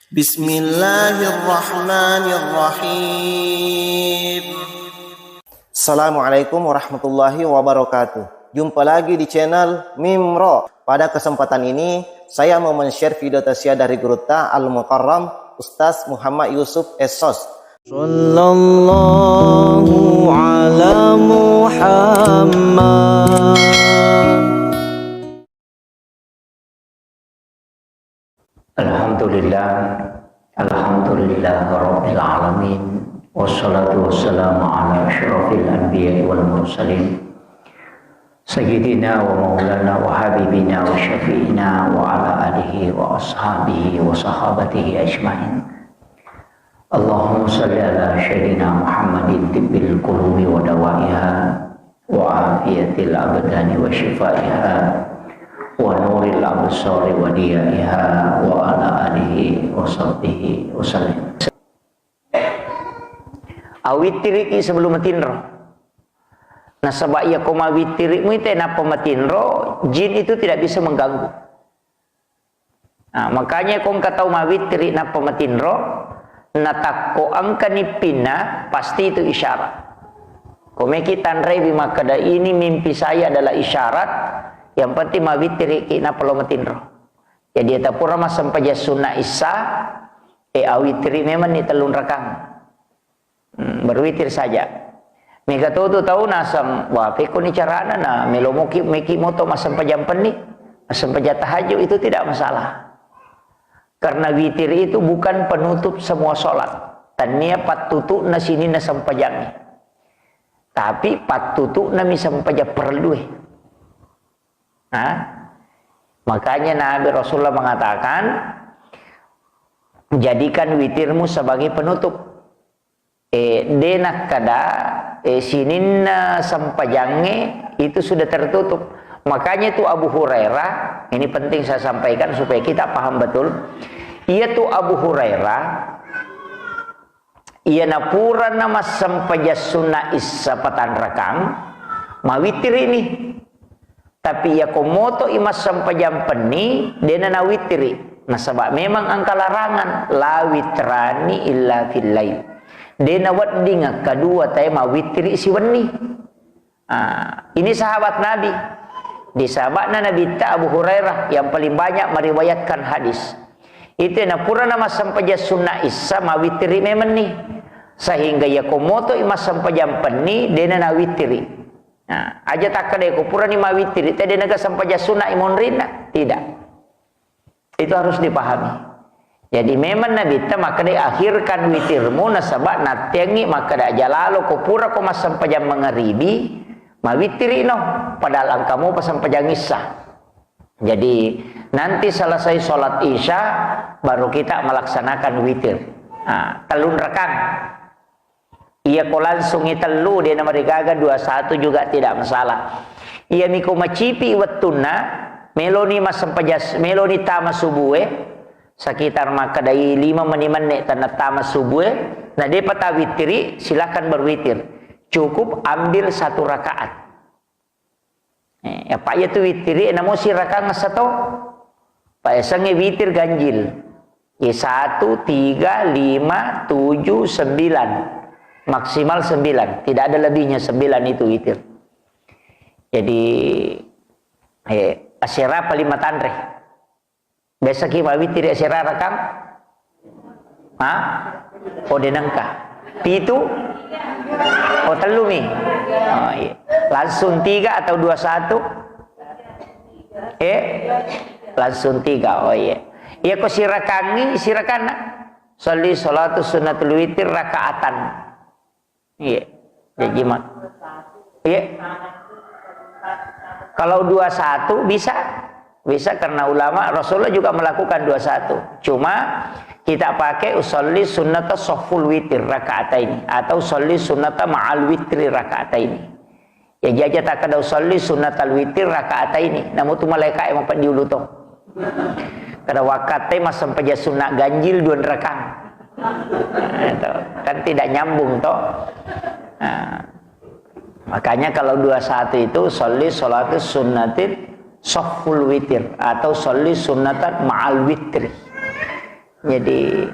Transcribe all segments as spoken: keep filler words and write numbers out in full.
Bismillahirrahmanirrahim. Assalamualaikum warahmatullahi wabarakatuh. Jumpa lagi di channel Mimro. Pada kesempatan ini, saya mau men-share video tausiah dari gurutta Al-Mukarram Ustaz Muhammad Yusuf Esos. Sallallahu ala Muhammad. Alhamdulillah, alhamdulillah rabbil alamin. Wassalatu wassalamu ala asyrafil anbiya wal mursalin. Sayyidina wa maulana wa habibina wa syafi'ina wa ala alihi wa ashabihi wa sahabatihi ajmain. Allahumma salli ala sayyidina Muhammadin tibbil qulubi wa dawaiha wa afiyatil abdani wa syifaiha wa nuril absari wa diyaiha wa ala alihi wa sahbihi wa sallim. Awittiriki sebelum matinro. Nasaba iya ko mawittirimu ite nappa matinro, jin itu tidak bisa mengganggu. Nah, makanya ko engka tau mawittiri nappa matinro, natakko engka nippinna, pasti itu isyarat. Ko meki tanrewi makkeda, "Ini mimpi saya adalah isyarat," yang penting mawittiriki nappa lo matinro. Jadi, ita pura massempajang sunna issa, e, awittiri memang ni tellung rakang. Hmm, berwitir saja. Mega to tu tau naseng, "Wah, pekko ni carana na melo moki, meki moto massempajang penni, massempajang tahajud," itu tidak masalah. Karena witir itu bukan penutup semua sholat. Tania pattutu'na sininna sempajangnge. Tapi pattutu'na mi sempajang parellue. Nah, makanya Nabi Rasulullah mengatakan, "Jadikan witirmu sebagai penutup." Eh, de nakkeda, eh, sininna sempajangnge itu sudah tertutup. Makanya itu Abu Hurairah, ini penting saya sampaikan supaya kita paham betul. Iya tu Abu Hurairah, iya napurana massempajang sunna issa patanrakang, mawittiri ni. Tapi iya ko moto i massempajang penni, dena nawittiri. Nasaba memang engka larangan, "La witrani illa fil lail." Dena wedding kedua tae mawittiri siwenni. Ah, ini sahabat Nabi. Di sahabatna Nabitta Abu Hurairah yang paling banyak meriwayatkan hadis. Itu na purana massempajang sunna issa mawittiri memenni. Sehingga iya ko moto i massempajang penni, dena nawittiri. Nah, aja takkeda ko purani mawittiri, te de naga sempajang sunna i monrinna. Tidak. Itu harus dipahami. Jadi memang Nabitta makkeda, "Akhirkan witirmu, nasaba natteangngi makkeda aja lalo ko pura ko massempajang mangaribi, mawittiri no, padahal engka mopa sempajang issa." Jadi nanti selesai sholat isya, baru kita melaksanakan witir. Nah, tellung rakang. Iya ko langsungi tellu, de namarigaga dua satu juga tidak masalah. Iya miko macipi wettunna, meloni massempajas-, meloni tama subue, sekitar makkedai lima meni menne tanna tama subue, na depa tawittiri, silakan berwitir. Cukup ambil satu rakaat. Eh, apa iya tu wittiri, namo sirakang sato. Paesengnge witir ganjil. Ye, satu, tiga, lima, tujuh, sembilan. Maksimal sembilan. Tidak ada lebihnya, sembilan itu witir. Jadi, eh, asera paling matanre. Biasa ki mawittiri asera rakang? Ha? Oh, de nengka. Pitu? Oh, tellu mi. Oh, iya. Langsung tiga atau dua satu? Eh? Langsung tiga. Oh, iya. Iya, ko sirakangi, sirakanna. Sholli sholatu sunnatul witir rakaatan. Iya. Jadi, ma-, iya. Kalau dua satu bisa, bisa karena ulama, Rasulullah juga melakukan dua satu. Cuma kita pakai usolli sunnata sofful witir rakaataini atau usolli sunnata ma'al witri rakaataini. Ya, jaja takkeda usolli sunnatal witir rakaataini. Namu tu malaika yang mampang diulu to. Kada wakkatai massempajang sunna ganjil dua rakang. Nah, itu kan tidak nyambung to. Nah, makanya kalau dua satu itu sholli sholatu sunnatin sofful witir atau sholli sunnatan ma'al witri. Jadi,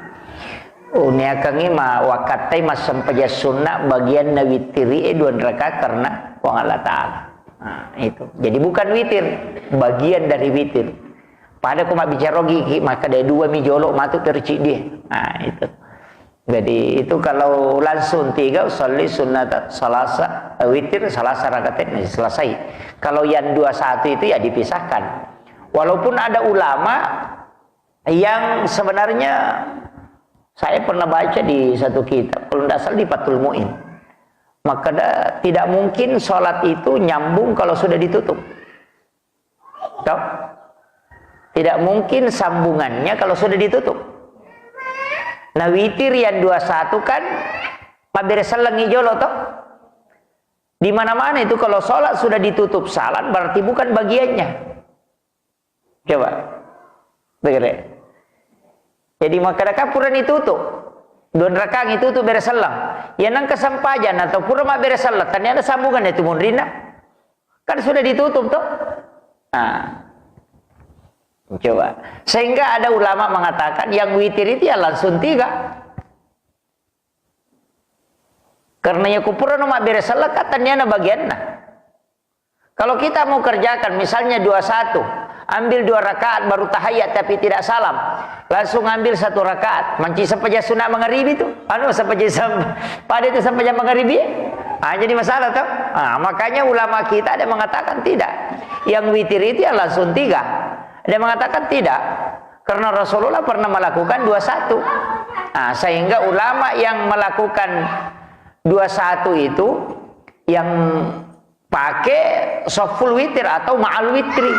uniakangi ma-, wakattai massempajang sunna bagianna wittiri e dua raka karena Puang Allah Ta'ala. Nah, itu. Jadi bukan witir, bagian dari witir. Pada ko mabbicara ogi ki, maka dari dua mi jolo matu terciddi. Nah, itu. Jadi itu kalau langsung tiga, usalli sunnata salasa, eh, witir salasa rakaat, nah, selesai. Kalau yang dua satu itu ya dipisahkan. Walaupun ada ulama yang sebenarnya saya pernah baca di satu kitab, kalau tidak salah di Fathul Muin. Maka da-, tidak mungkin sholat itu nyambung kalau sudah ditutup. Toh? Tidak mungkin sambungannya kalau sudah ditutup. Nah, witir yang dua satu kan mabbere sellengi jolo toh. Di mana-mana itu kalau sholat sudah ditutup salam berarti bukan bagiannya. Coba. Dengar ya. Jadi makkadaka purani tutup. Dua rakaat itu tutup bere selleng. Ya nang kesempajan atau pura mabbere selleng, tania ada sambungan itu munrinna. Kan sudah ditutup toh. Nah. Coba. Sehingga ada ulama mengatakan yang witir itu ya langsung tiga. Karena ya kupurano mabbere selleng, taniana bagianna. Kalau kita mau kerjakan misalnya dua satu, ambil dua rakaat baru tahiyat tapi tidak salam, langsung ambil satu rakaat, manci sempajang sunat mangaribi itu, anu sempajang sem-, pada itu sempajang mangaribi, ah, jadi masalah toh. Ah, makanya ulama kita ada mengatakan tidak, yang witir itu yang langsung tiga, ada mengatakan tidak, karena Rasulullah pernah melakukan dua satu. Ah, sehingga ulama yang melakukan dua satu itu yang pakai soful witir atau ma'al witri,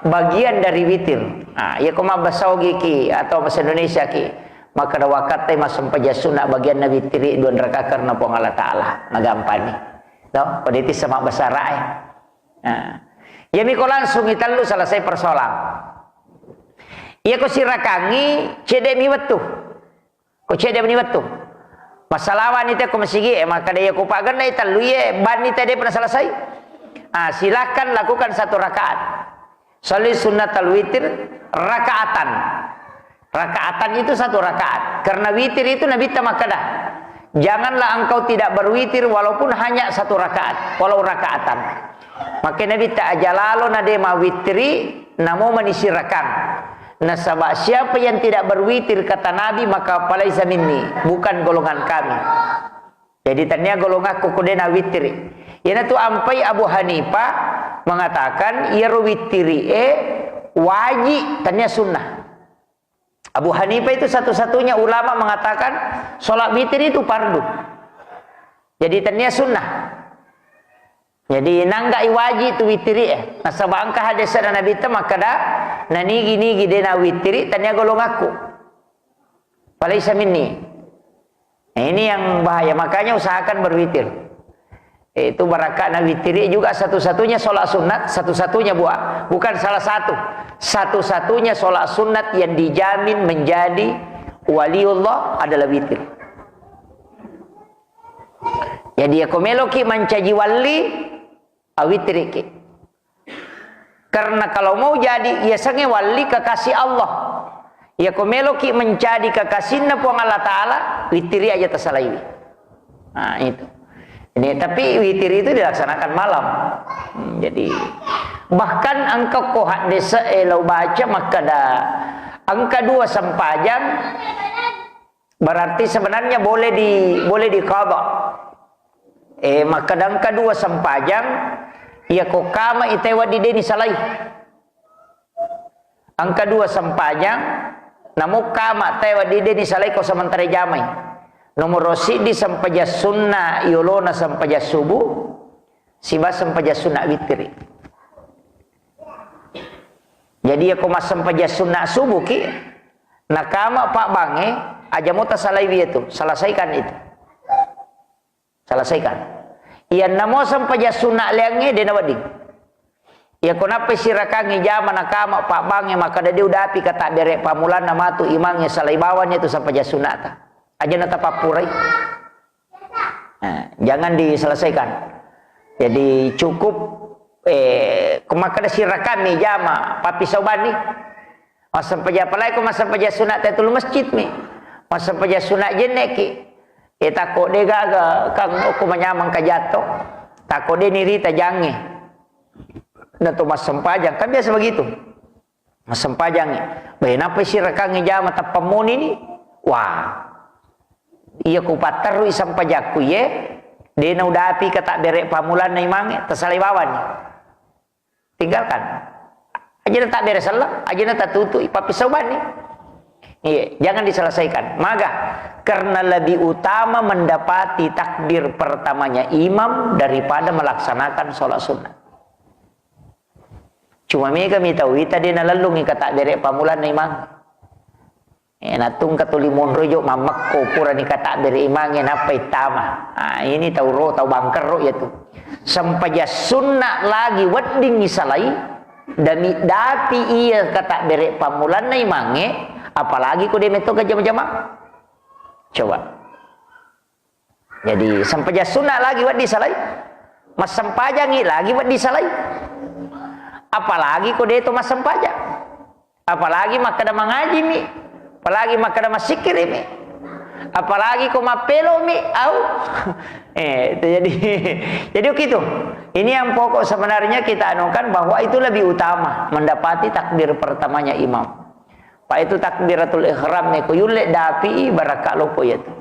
bagian dari witir. Nah, ya ko mabbasa ogi ki atau bahasa Indonesia ki, maka ada wakattai massempajang sunat bagianna witir dua rakaat karena Puang Allah Ta'ala. Nah, gampang nih. Toh, pada itu sama bahasa Arab ya. Nah, ya miko langsung itellu selesai persoalan. Iya ko sirakangi cedde mi wettu. Ko cedde meni wettu. Massalawani te ko masigi, eh, makkeda iya ko pagennai tellu iye, banni te depa naselesai. Ah, silakan lakukan satu rakaat. Salli sunnatal witir rakaatan. Rakaatan itu satu rakaat. Karena witir itu Nabitta makkeda, "Janganlah engkau tidak berwitir walaupun hanya satu rakaat, walau rakaatan." Maka Nabitta aja lalo na de mawitiri, namo mani sirakang. Nasaba siapa yang tidak berwitir, kata Nabi, maka falaisa minni, bukan golongan kami. Jadi tania golonganku ko de nawitiri. Iyanatu ampai Abu Hanifah mengatakan iyaro witiri e waji, tania sunnah. Abu Hanifah itu satu-satunya ulama mengatakan sholat witir itu fardu. Jadi tania sunnah. Jadi nanggai waji tu witiri e. Nasaba engka hadis ada Nabi te makkeda, nanigi-nigi de nawitiri tania golonganku. Falaisa minni. Nah, ini yang bahaya. Makanya usahakan berwitir. Itu barakana witiri juga satu-satunya sholat sunat, satu-satunya buah. Bukan salah satu. Satu-satunya sholat sunat yang dijamin menjadi waliullah adalah witir. Jadi, ya, ko meloki mancaji wali, awitiriki. Karena kalau mau jadi, ya, sange wali kekasih Allah. Ya, ko meloki menjadi kekasihna Puang Allah Ta'ala, witiri aja tasalaiwi. Nah, itu. Ini, tapi witir itu dilaksanakan malam. Hmm, jadi, bahkan engka ko haddese, eh, lau baca makkeda engka dua sempajang, berarti sebenarnya boleh di, boleh diqadha. Eh, makkeda engka dua sempajang, iya ko kama ita wedding de nisalai. Engka dua sempajang, namo kama tae wedding de nisalai ko sementara jamai. Nomoro siddi sempajang sunna yolona sempajang subuh, siba sempajang sunna witiri. Jadi, iya ko massempajang sunna subuh ki, nakama pabbange, aja mo tasalaiwi itu, selesaikan itu. Selesaikan. Iyanna mo sempajang sunna leangnge, de nawedding. Iya ko nappai sirakangngi jama nakama pabbangnge, makkeda de udapi katabbere pammulanna matu imangnge, salai bawanni tu sempajang sunnata. Aja natapappurai. Nah, jangan diselesaikan. Jadi cukup, eh, ko makkeda sirakangngi jama pappisau banni. Massempajang, apalagi ko massempajang sunat tahiyatul masjid mi. Massempajang sunat jenne' ki. E, takko de' gaga, kan okko manyameng kajatto. Takko de' nirita jangnge. Na to massempajang, kan biasa begitu. Massempajangngi. Bae, nappa sirakangngi jama tappa moni ni. Wah. Iya ku patterui sempajakku iye, de' naudapi katabbere' pammulanna imangnge, tasalai bawani. Tinggalkan. Aja na tabbere' selleng, aja na tatutui, pappisau banni. Iya, jangan diselesaikan. Maga, karena lebih utama mendapati takbir pertamanya imam daripada melaksanakan sholat sunnah. Cuma mega mi tau ita de' nalellungi katabbere' pammulanna imang. Eh, natungka tuli monro jo mammekko purani katabbere' imangnge nappa ittama. Ah, ini tau ro, tau bangkerro iya tu. Sempajang sunna lagi wedding isalai, dami dapi iya katabbere' pammulanna imangnge, apalagi ko de' metto ka jama-jama. Coba. Jadi, sempajang sunna lagi wedding salai, massempajangngi lagi wedding salai. Apalagi ko de' to massempajang. Apalagi makkeda mangaji mi, apalagi makkeda massikkiri mi, apalagi ko mappelo mi, au. Eh, itu jadi, jadi begitu. Ini yang pokok sebenarnya kita anukan bahwa itu lebih utama mendapati takbir pertamanya imam. Pak itu takbiratul ihram ne ko yulle dapi barakka' lopo iya tu.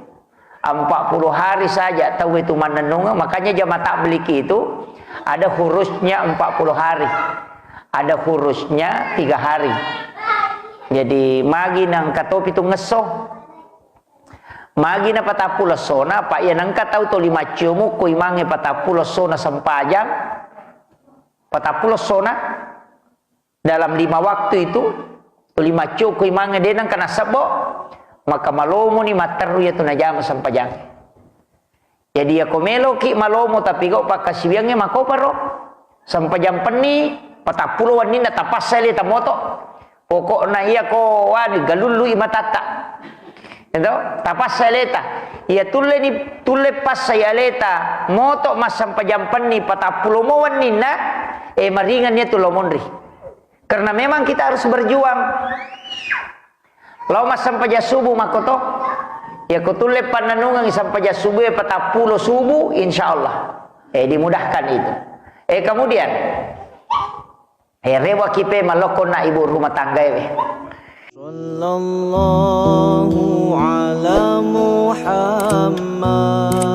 Empat puluh hari saja tau itu mannennungeng, makanya jama tablik itu ada khususnya empat puluh hari. Ada khususnya tiga hari. Jadi magi nangka topi tu ngesso. Magi na patappulo essona, apa iya nangka tau toli macciomu ko imangnge patappulo essona sempajang. Patappulo essona. Dalam lima waktu itu, tuli maccokko imangnge de' nengka nasebbo, maka malomoni matteru iya tu najama sempajang. Jadi, iya ko meloki malomo tapi gau pakkasiwiangnge makoparo. Sempajang penni, patappulo wenninna tapassa aleta moto. Pokokna iya ko wani galullu i matatta. Ento, tapassa aleta. Iya tulle ni, tulle passai aleta moto massempajang penni patappulo mo wenninna, eh, maringan iya tu lo monri. Karena memang kita harus berjuang. Lao massempajang subuh makkoto. Ya, ko tulle pannanungengi sempajang subuh, ya, patappulo subuh, insya Allah. Eh, dimudahkan itu. Eh, kemudian, eh, rewaki pe malokko na ibu rumah tangga, eh. Sallallahu ala Muhammad.